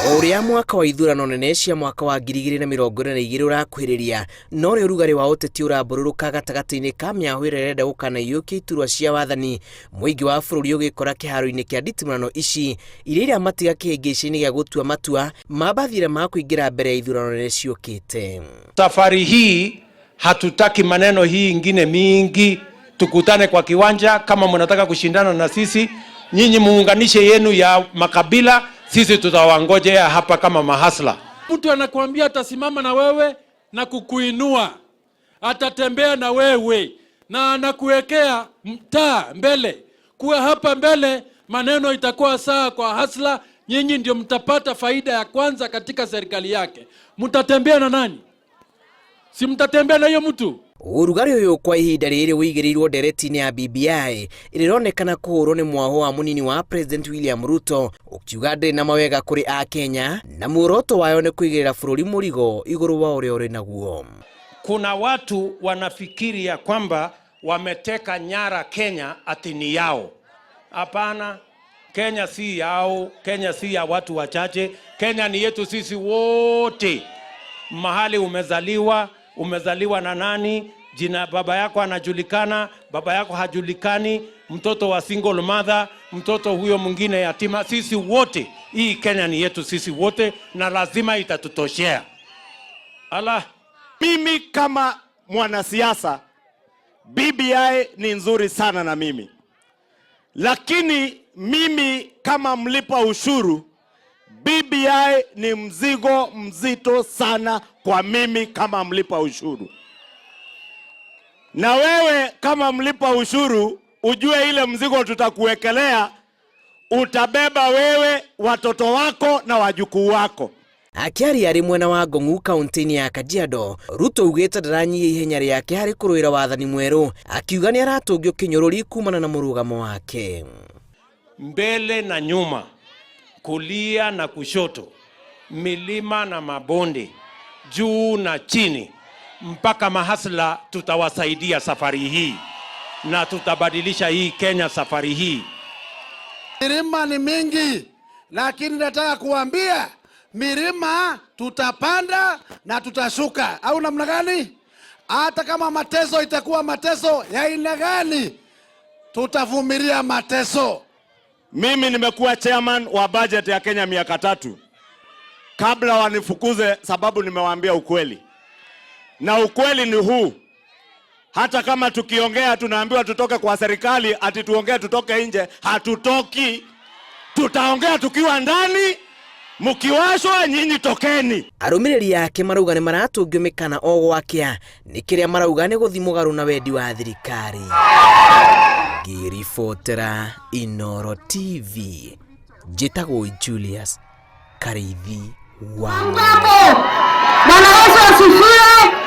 O ũrĩa mwaka wa ithurano nene cia mwaka wa 2022 ũrakuhĩrĩria, norĩo ũrugarĩ wa ũteti ũrambũrũrũka gatagatĩ-inĩ ka mĩahũ ĩrĩa ĩrenda gũkanaiyũkia iturwa cia wathani, mũingĩ wa bũrũri ũgĩkora kĩharo-inĩ kĩa nditimũrano ici iria iramatiga kĩhĩngĩca-inĩ gĩa gũtua matua ma mbathira ma kũingĩra mbere ya ithurano nene ciũkĩte. Safari hii hatutaki maneno hii ingine mingi, tukutane kwa kiwanja. Kama mnataka kushindana na sisi, nyinyi muunganishe yenu ya makabila, sisi tutawangojea hapa kama mahasla. Mtu anakuambia atasimama na wewe na kukuinua, atatembea na wewe na anakuwekea mtaa mbele, kuwa hapa mbele, maneno itakuwa sawa kwa hasla. Nyinyi ndio mtapata faida ya kwanza katika serikali yake. Mtatembea na nani? Si mtatembea na hiyo mtu? Ũrugarĩ ũyũ kwa ihinda rĩrĩ wĩigĩrĩirwo ndereti-inĩ ya BBI ĩrĩa ĩronekana kũhũrwo nĩ mwaho wa mũnini wa President William Ruto, ũkiuga ndĩrĩ na mawega kũrĩ Akenya na muoroto wayo nĩ kũigĩrĩra bũrũri mũrigo igũrũ wa ũrĩa ũrĩ naguo. Kuna watu wanafikiri ya kwamba wameteka nyara Kenya ati ni yao. Hapana, Kenya si yao, Kenya si ya watu wachache. Kenya ni yetu sisi wote. Mahali umezaliwa, umezaliwa na nani, jina baba yako anajulikana, baba yako hajulikani, mtoto wa single mother, mtoto huyo mwingine yatima. Sisi wote, hii Kenya ni yetu sisi wote, na lazima itatutoshea. Allah. Mimi kama mwanasiasa, BBI ni nzuri sana na mimi, lakini mimi kama mlipa ushuru, BBI ni mzigo mzito sana kwa mimi kama mlipa ushuru. Na wewe kama mlipa ushuru, ujue ile mzigo tutakuwekelea utabeba wewe, watoto wako na wajukuu wako. Akĩaria arĩ mwena wa Ngong'u kaunti-inĩ ya Kajiado, Ruto augĩte ndaranyihia ihenya rĩake harĩ kũrũĩra wathani mwerũ, akiuga nĩ aratũngio kĩnyũrũri kumana na mũrũgamo wake. Mbele na nyuma, kulia na kushoto, milima na mabonde, juu na chini, mpaka mahasla tutawasaidia safari hii na tutabadilisha hii Kenya safari hii. Milima ni mingi, lakini nataka kuambia milima tutapanda na tutashuka, au namna gani? Hata kama mateso itakuwa mateso ya aina gani, tutavumilia mateso. Mimi nimekuwa chairman wa budget ya Kenya miaka 3 kabla wanifukuze, sababu nimewaambia ukweli, na ukweli ni huu. Hata kama tukiongea tunaambiwa tutoke kwa serikali, ati tuongee tutoke nje, hatutoki. Tutaongea tukiwa ndani. Mkiwashwa nyinyi tokeni. Arũmĩrĩri ake marauga nĩ maratũngio mĩkana o gwakĩa nĩ kĩrĩa marauga nĩ gũthiĩ mũgarũ na wendi wa thirikari. Ngĩribotera Inoro TV, njĩtagwo Julius Karĩithi wa Bwana Yesu asifiwe.